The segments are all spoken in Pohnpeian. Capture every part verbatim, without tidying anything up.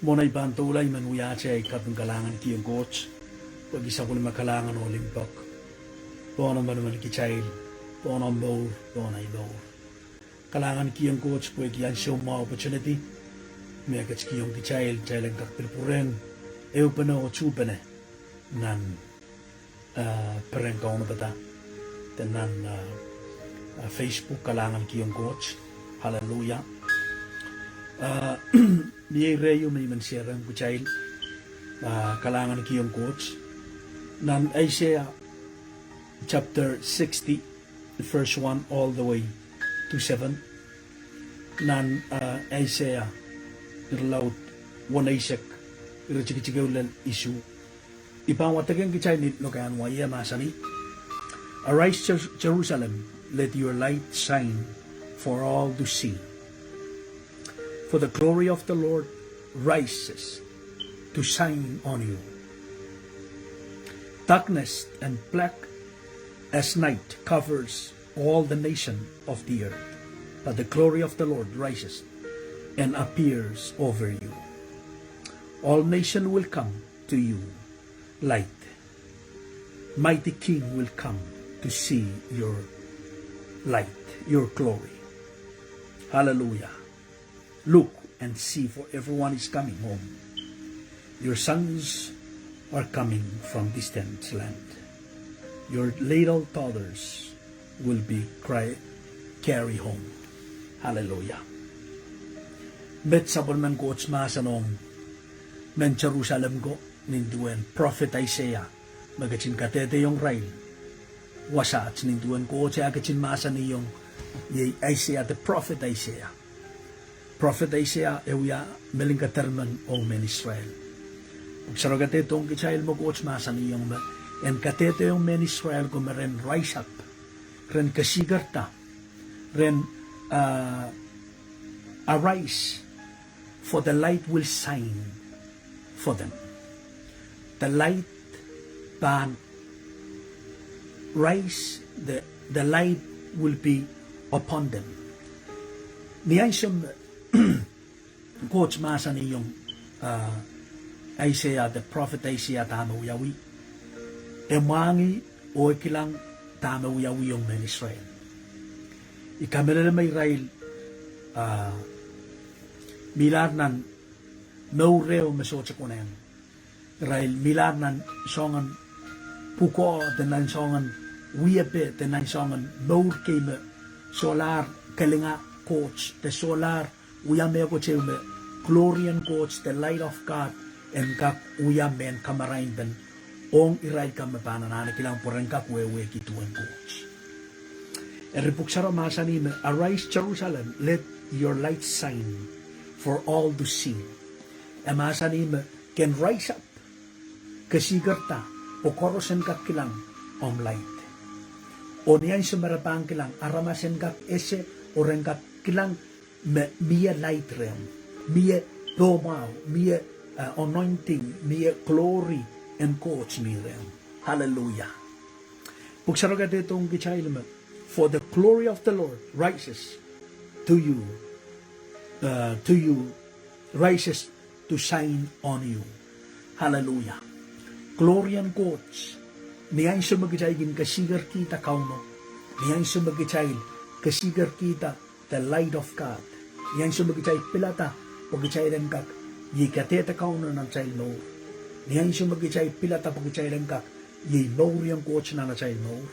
Mwohn ei pahn doula, I men wiahte ei kaping kalahngan kihong Koht pwehki sapwellime kalahngan oh limpoak pohn emenemen kitail, pohn omw mour, pohn ei mour. Kalahngan kihong Koht pwehki ansou mwahu, opportunity me e ketikihong kitail, kitail en kak pil pwurehng ehupene oh tuhpene nan peren kaunopada de nan Facebook. Kalahngan kihong Koht. Hallelujah. Mie ire ieu me I men share ong kitail, kalahngan kihong Koht, nan Isaiah chapter sixty, verse one all the way to seven. Nan Isaiah irelaud weneisek, iretikitik ehu lel isuh. I pahn wadekehng kitail ni lokaiahn wai, e mahsanih: Arise, Jer-, Jerusalem, let your light shine for all to see. For the glory of the Lord rises to shine on you. Darkness and black as night covers all the nation of the earth, but the glory of the Lord rises and appears over you. All nation will come to you light. Mighty King will come to see your light, your glory. Hallelujah. Look and see, for everyone is coming home. Your sons are coming from distant land. Your little daughters will be cry, carry home. Hallelujah. Met sapwellimen Koht mahsen ong mehn Jerusalem ko, nin duwen prophet Isaiah me ketin kadehdehiong irail wasaht, nin duwen Koht eh ketin mahsanihong, iei Isaiah, the prophet Isaiah. Prophet Isaiah e wia mehlinkeder men ong mehn Israel. Pwuk Sarawi kadehdehiong kitail me Koht mahsanihong me en kadehdehiong mehn Israel ko me ren rise up, ren kesikerda, ren, uh, arise, for the light will shine for them. The light pahn rise, the, the light will be upon them. Ni ansou me Koht mahsanihong, uh, Isaiah, the prophet Isaiah, dahme wiawi, e mwahngih oh e kilang dahme wiawi ong mehn Israel. I kamehlele me irail, uh, mihlahr nan mour ehu me sohte konehng. Irail mihlahr nan soangen pwukoa, de nan soangen wiepe, de nan soangen mour kei me solahr kelinga Koht, de solahr wia mehkot ehu me glory en Koht, the light of God, en kak wia mehn kamarainpen ong irail kan me pahn anahne kilang pwe ren kak wehwehki duwen Koht. Eri Pwuk Sarawi mahsanih me, Arise, Jerusalem, let your light shine for all to see. E mahsanih me ken rise up, kesikerda, pwe koaros en kak kilang omw light. Oh ni ansou me re pahn kilang, aramas en kak ese, oh ren kak kilang me mie light rehmw, mie poh mwahu, mie, uh, anointing, mie glory en Koht mi rehmw. Hallelujah. Pwuk Sarawi kadehdehiong kitail me, for the glory of the Lord rises to you, uh, to you, rises to shine on you. Hallelujah. Glory en Koht. Ni ansou me kitail kin kesikerkihda Kauno, ni ansou me kitail kesikerkihda the light of God, ni ansou me kitail pilada pwe kitail en kak iei kadehde Kauno nan atail mour, ni ansou me kitail pilada pwe kitail en kak iei mour en Koht nan atail mour,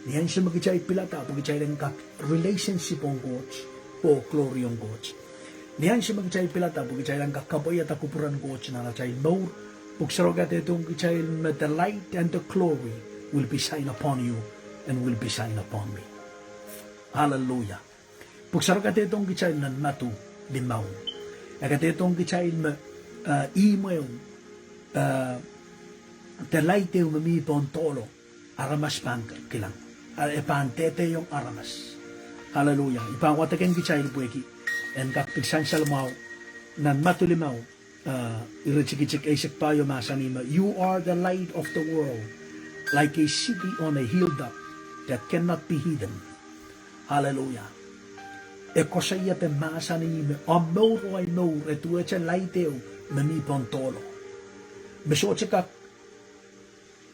ni ansou me kitail pilada pwe kitail en kak relationship ong Koht, oh glory ong Koht, ni ansou me kitail pilada pwe kitail en kak kapwaiada kupwuren Koht nan atail mour, Pwuk Sarawi kadehdehiong kitail me the light and the glory will be shine upon you and will be shine upon me. Hallelujah. Pwuk Sarawi kadehdehiong kitail nan Madiu limau, e kadehdehiong kitail me, uh, ihmw ehu, uh, the light ehu me mi pohn dohlo, aramas pahn kilang. Uh, e pahn dehdehiong aramas. Hallelujah. I pahn wadekehng kitail pwehki en kak pil sansal mwahu. Nan Madiu limau, uh, iretikitik eisek pahieu mahsanih me, You are the light of the world. Like a city on a hilltop that cannot be hidden. Hallelujah. E koasoia de mahsanih me omw mour oh ahi mour, e duwehte light ehu me mi pohn dohlo, me sohte kak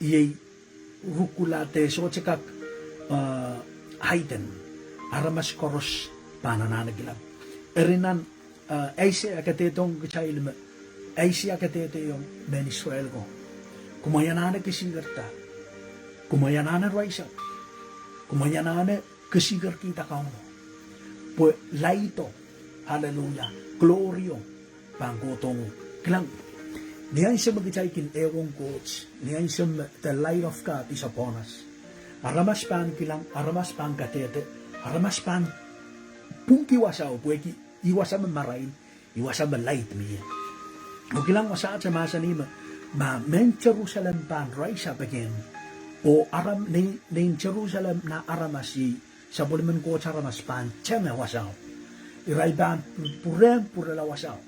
iei rukula de sohte kak, eh, hide. Aramas koaros pahn anahne kilang. Eri nan, eh, Aiseia kadehdehiong kitail me, Aiseia kadehdehiong mehn Israel ko, kumwail anahne kesikerda, kumwail anahne rise up, kumwail anahne kesikerkihda Kauno, pwe light o, hallelujah, glory o pahn kohdohng uhk. Kilang, ni ansou me kitail kin ehuong Koht, ni ansou me the light of God is upon us, aramas pahn kilang, aramas pahn kadehde, aramas pahn pwungki wasao pwehki ih wasa me marain, ih wasa me light mie. Oh kilang, wasaht e mahsanih me, ma mehn Jerusalem pahn rise up again, oh aram, nein, nein Jerusalem nan aramas, iei sapwellimen Koht aramas pahn tenge wasao. Irail pahn pwurehng pwurala wasao.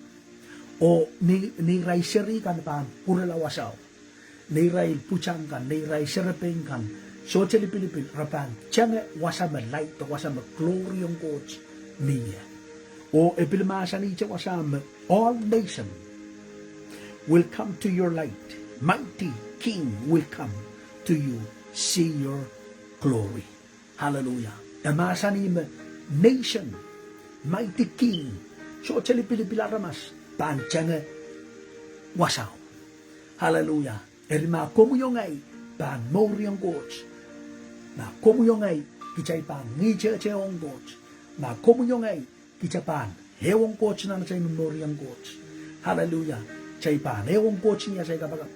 Oh neirail seri kan pahn pwurala wasao. Neirail pwutak kan, neirail serepein kan, sohte lipilipil, re pahn tenge wasa me light, wasa me glory en Koht mie. Oh e pil mahsanihte wasa me, all nation will come to your light. Mighty King will come to you, see your glory. Hallelujah. E mahsanih me nation, mighty King, sohte lipilipil aramas pahn tenge wasao. Hallelujah. Eri ma komwi oh ngehi pahn mouriong Koht, ma komwi oh ngehi kitail pahn ngihte ong Koht, ma komwi oh ngehi kitail pahn ehuong Koht nan atail momouriong Koht. Hallelujah. Kitail pahn ehuong Koht ni atail kapakap,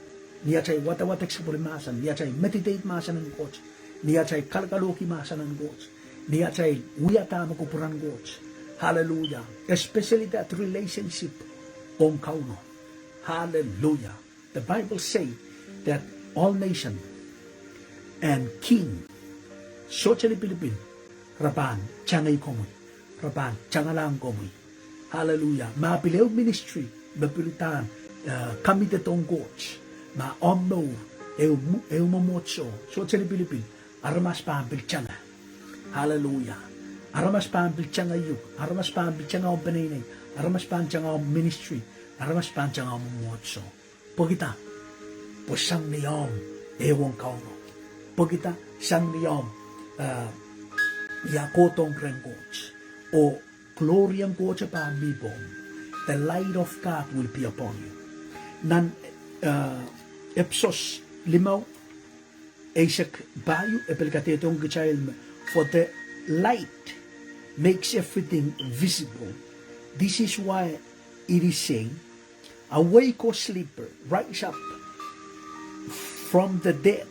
ni atail wadawadek sapwellime mahsen, ni atail meditate mahsen en Koht, ni atail kalkalohki mahsen en Koht, ni atail wiahda me kupwuren Koht. Hallelujah. Especially that relationship ong Kauno. Hallelujah. The Bible say that all nation and king, sohte lipilipil, re pahn tengei komwi, re pahn tengalahng komwi. Hallelujah. Ma pil ehu ministry me pil uhdahn, eh, committed ong Koht, ma omw mour, ehu, ehu mwomwohdiso, sohte lipilipil, aramas pahn pil tenge. Hallelujah. Aramas pahn pil tenge uhk, aramas pahn pil tenge omw peneinei, aramas pahn tenge omw ministry, aramas pahn tenge omw mwomwohdiso. Pwekida? Pwe sang ni omw ehuong Kauno. Pwekida? Sang ni omw, eh, ia kohdohng rehn Koht, oh glory en Koht pahn mi pohmw. The light of God will be upon you. Nan, eh, Episos limau, eisek pahieu, e pil kadehdehiong kitail me, for the light makes everything visible. This is why it is saying, awake, O sleeper, rise up from the dead.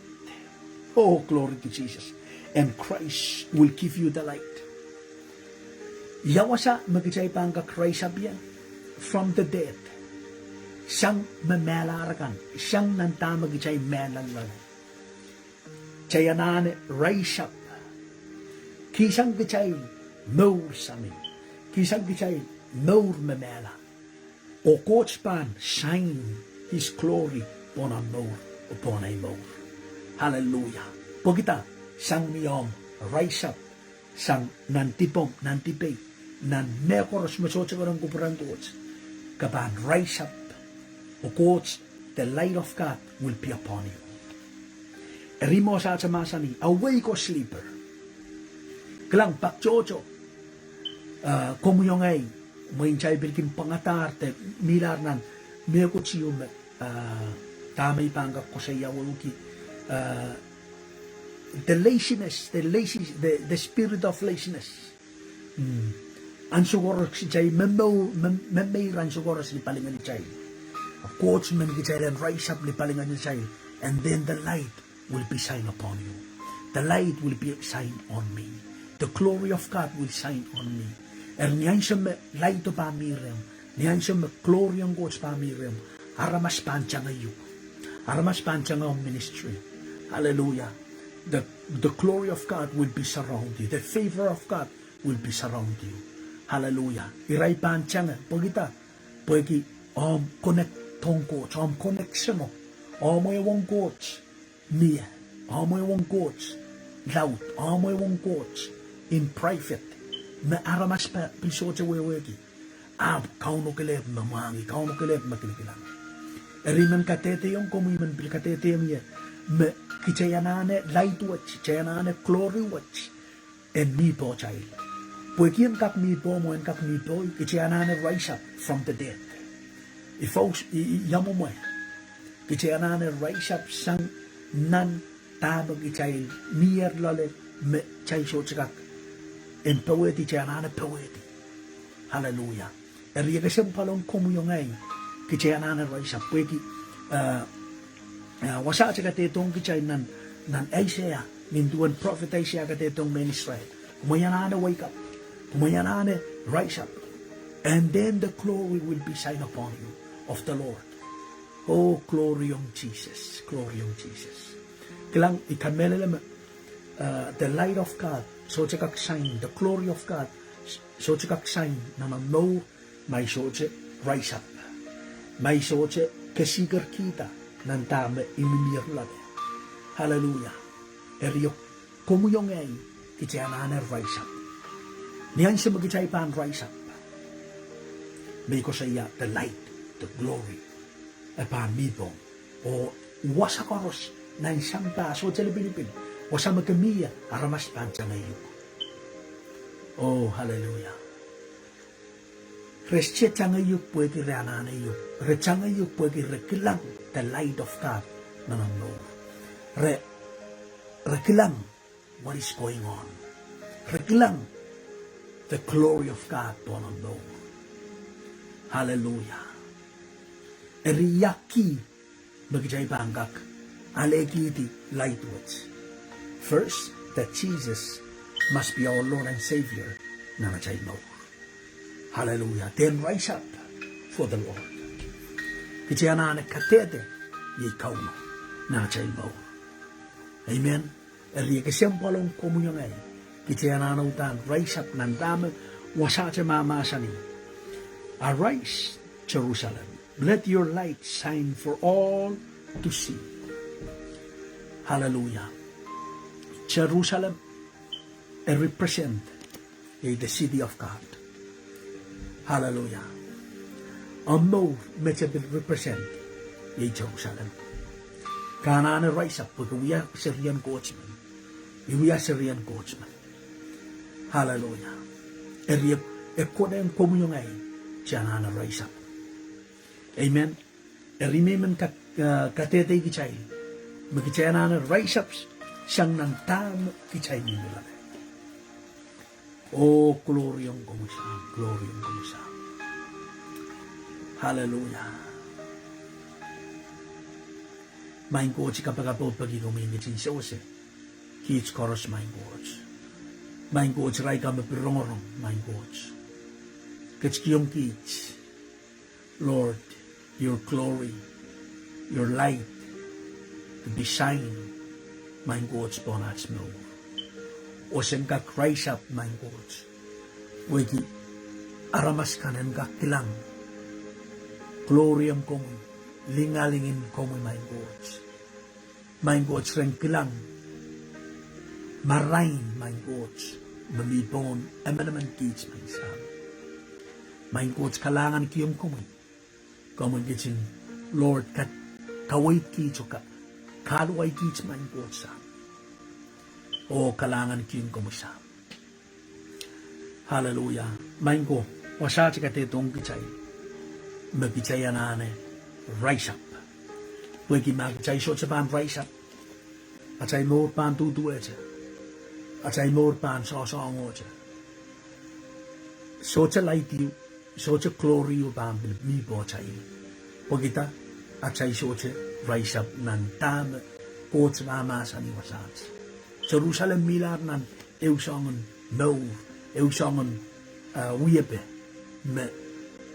Oh, glory to Jesus. And Christ will give you the light. Ia wasa me kitail pahn kak rise up ie? From the dead. Sang me mehlahr kan, sang nan dahme kitail mehla loale. Kitail anahne rise up. Kihsang kitail mour sami. Kihsang kitail mour me mehla. Oh Koht pahn shine his glory pohn omw mour, pohn ei mour. Hallelujah. Pwekida? Sang ni omw rise up, sang nan dipomw, nan dipei, nan mehkoaros me sohte konehng kupwuren Koht, ke pahn rise up. Oh Koht, the light of God will be upon you. Eri me wasaht e mahsanih, awake, O sleeper. Kilang, pak tohto, eh, komwi oh ngehi, mwein kitail pil kin pwangadahr de mihlahr nan mehkot ieu me, eh, dahme I pahn kak koasoia wehwehki, eh, the laziness, the lazy, the, the spirit of laziness. Ansou koaros kitail me, me, memeir ansou koaros ni palingehn kitail. Koht men kitail en rise up ni palingehn kitail, and then the light will be shine upon you. The light will be shine on me. The glory of God will shine on me. Eri ni ansou me light o pahn mi rehmw, ni ansou me glory en Koht pahn mi rehmw, aramas pahn tenge uhk. Aramas pahn tenge omw ministry. Hallelujah. The, the glory of God will be surround you. The favor of God will be surround you. Hallelujah. Irail pahn tenge, pwekida? Pwehki omw connect ong Koht, omw connection o, omw ehuong Koht mie, omw ehuong Koht laud, omw ehuong Koht in private, me aramas pil sohte wehwehki. Ahpw Kauno kelehpw me mwahngih, Kauno kelehpw me kilikilang. Eri I men kadehdehiong komwi, I men pil kadehdehiong ie, me kitail anahne light wet, kitail anahne glory wet en mih pohtail. Pwehki en kak mih poh mwo, en kak mih poh, kitail anahne rise up from the dead. I faust, i, i, ia mwomwe. Kitail anahne rise up sang nan dahme kitail mier loale, me kitail sohte kak en powehdi, kitail anahne powehdi. Hallelujah. Eri e kesempwal ong komwi oh ngehi, kitail anahne rise up. Pwehki, eh, eh, wasaht e kadehdehiong kitail nan, nan Aiseia, nin duwen prophet Aiseia kadehdehiong mehn Israel, kumwail anahne wake up, kumwail anahne rise up, and then the glory will be shine upon you of the Lord. Oh, glory ong Sises, glory ong Sises. Kilang, I kamehlele me, eh, the light of God sohte kak shine, the glory of God sohte kak shine nan omw mour ma I sohte rise up, ma I sohte kesikerkihda nan dahme I mihmier loale. Hallelujah. Eri komwi oh ngehi, kitail anahne rise up. Ni ansou me kitail pahn rise up, me I koasoia the light, the glory, e pahn mih pohmw. Oh wasa koaros nan sampah, sohte lipilipil, wasa me ke mih ie, aramas pahn tangeiuk. Oh, hallelujah. Re sohte tangeiuk pwehki re anahne uk, re tangeiuk pwehki re kilang the light of God nan omw mour. Re, re kilang what is going on. Re kilang the glory of God pohn omw mour. Hallelujah. Eri ia kih me kitail pahn kak alehkihdi light wet? First, that Jesus must be our Lord and Savior nan atail mour. Hallelujah. Then rise up for the Lord. Kitail anahne kadehde iei Kauno nan atail mour. Amen. Eri e kesempwal ong komwi oh ngehi, kitail anahne uhdahn rise up nan dahme wasaht e mahmahsanih. Arise, Jerusalem, let your light shine for all to see. Hallelujah. Jerusalem, e represent iei the city of God. Hallelujah. Omw mour me ke pil represent iei Jerusalem. Ke anahne rise up pwe ke wia serien Koht men. I wia serien Koht men. Hallelujah. Eri e konehng komwi oh ngehi, kitail anahne rise up. Amen. Eri I men ka-, eh, kadehdehki kitail me kitail anahne rise up sang nan dahme kitail mihmi loale. Oh, glory ong komwi Sahm, glory ong komwi Sahm. Hallelujah. Maing Koht, I kapakap oh peki komwi en ketin sewese kiht koaros, Maing Koht. Maing Koht, irail kan me pil rongorong, Maing Koht, ketikihong kiht, Lord, your glory, your light to be shine, Maing Koht, pohn aht mour. Oh sen kak rise up, Maing Koht, pwehki aramas kan en kak kilang glory ong komwi, lingaling en komwi, Maing Koht. Maing Koht, ren kilang marain, Maing Koht, me mi pohn emenemen kiht, Maing Sahm. Maing Koht, kalahngankihong komwi, komwi ketin, Lord, ka-, kaweid kiht oh ka-, kahluwa kiht, Maing Koht Sahm. Oh, kalahngankihong komwi Sahm. Hallelujah. Maing Koht, wasaht e kadehdehiong kitail me kitail anahne rise up. Pwehki ma kitail sohte pahn rise up, atail mour pahn duhduwehte, atail mour pahn soasoangohte. Sohte light ieu, sohte glory ieu pahn pil mi pohtail. Pwehkida? Atail sohte rise up nan dahme Koht mahmahsanih wasaht. Jerusalem mihlahr nan ehu soangen mour, ehu soangen, eh, wiepe, me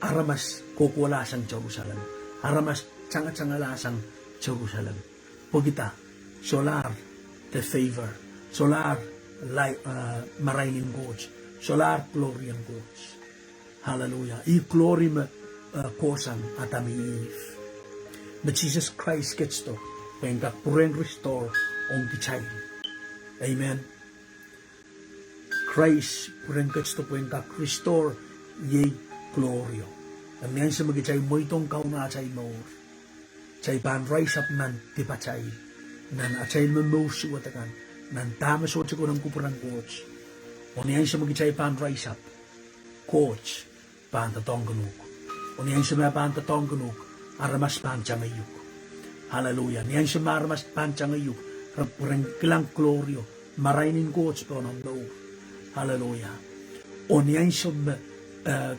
aramas kohkohlahsang Jerusalem, aramas tangatangalahsang Jerusalem. Pwehkida? Solahr the favor, solahr li-, eh, marain en Koht, solahr glory en Koht. Hallelujah. Ih glory me, eh, kohsang Adam oh Ihp, me Sises Krais ketido pwe en kak pwurehng restore ong kitail. Amen. Krais pwurehng ketido pwe en kak restore iei glory o. Ni ansou me kitail mweidohng Kauno atail mour, kitail pahn rise up nan dipatail, nan atail momour suwed akan, nan dahme sohte konehng kupwuren Koht. Oh ni ansou me kitail pahn rise up, Koht pahn doadoahngkin uhk. Oh ni ansou me e pahn doadoahngkin uhk, aramas pahn tangehiuk. Hallelujah. Ni ansou me aramas pahn tangehiuk, re, ren kilang glory o, marain en Koht pohn omw mour. Hallelujah. Oh ni ansou me, eh,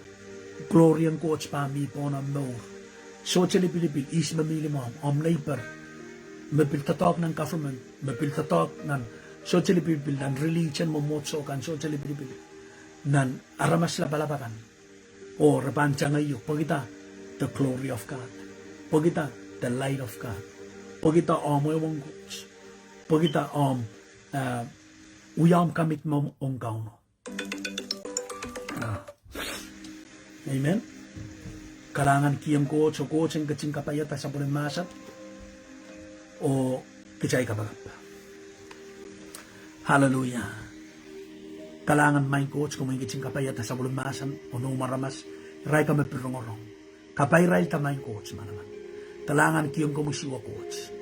glory en Koht pahn mi pohn omw mour, sohte lipilipil ihs me mi limwahmw, omw neighbor, me pil doadoahk nan government, me pil doadoahk nan, sohte lipilipil nan religion, mwomwohdiso kan, sohte lipilipil nan aramas lapalap akan, oh re pahn tangehiuk. Pwekida? The glory of God. Pwekida? The light of God. Pwekida? Omw wehwehng Koht. Pwekida? Omw, eh, wia omw commitment ong Kauno. Amen. Kalahngan kihong Koht, oh Koht en ketin kapaiada sapwellime mahsen, oh kitail kapakap. Hallelujah. Kalahngan maing Koht, komw en ketin kapaiada sapwellime mahsen oh noumw aramas, irail ka me pil rongorong. Kapai irail da maing Koht manaman. Kalahngan kihong komwi Siohwa Koht.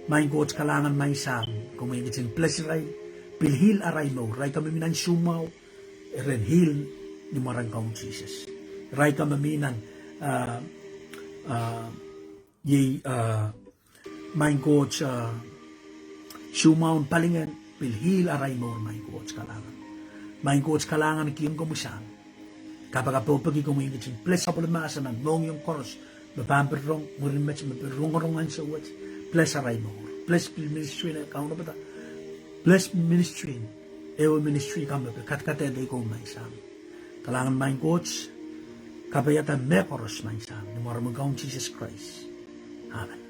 Maing Koht, kalahngan maing Sahm, komw en ketin bless irail, pil heal arail mour, irail ka me mi nan soumwahu, ren heal ni mwaren Kaun Sises. Irail ka me mi nan, ah, ah, iei, ah, maing Koht, ah, soumwahun palingehn, pil heal arail mour maing Koht kalahngan. Maing Koht kalahngan kihong komwi Sahm. Kapakap oh peki komwi en ketin bless sapwellime mahsen nan mohngiong koaros me pahn pil rong mwurin met, me pil rongorong ansou wet. Bless arail mour. Bless pil ministry en kaunopada. Bless ministry, ehu ministry ka me pil kadkadehde komwi maing Sahm. Kalahngan maing Koht, kapaiada mehkoaros maing Sahm, ni mwaren Kaun Sises Krais. Amen.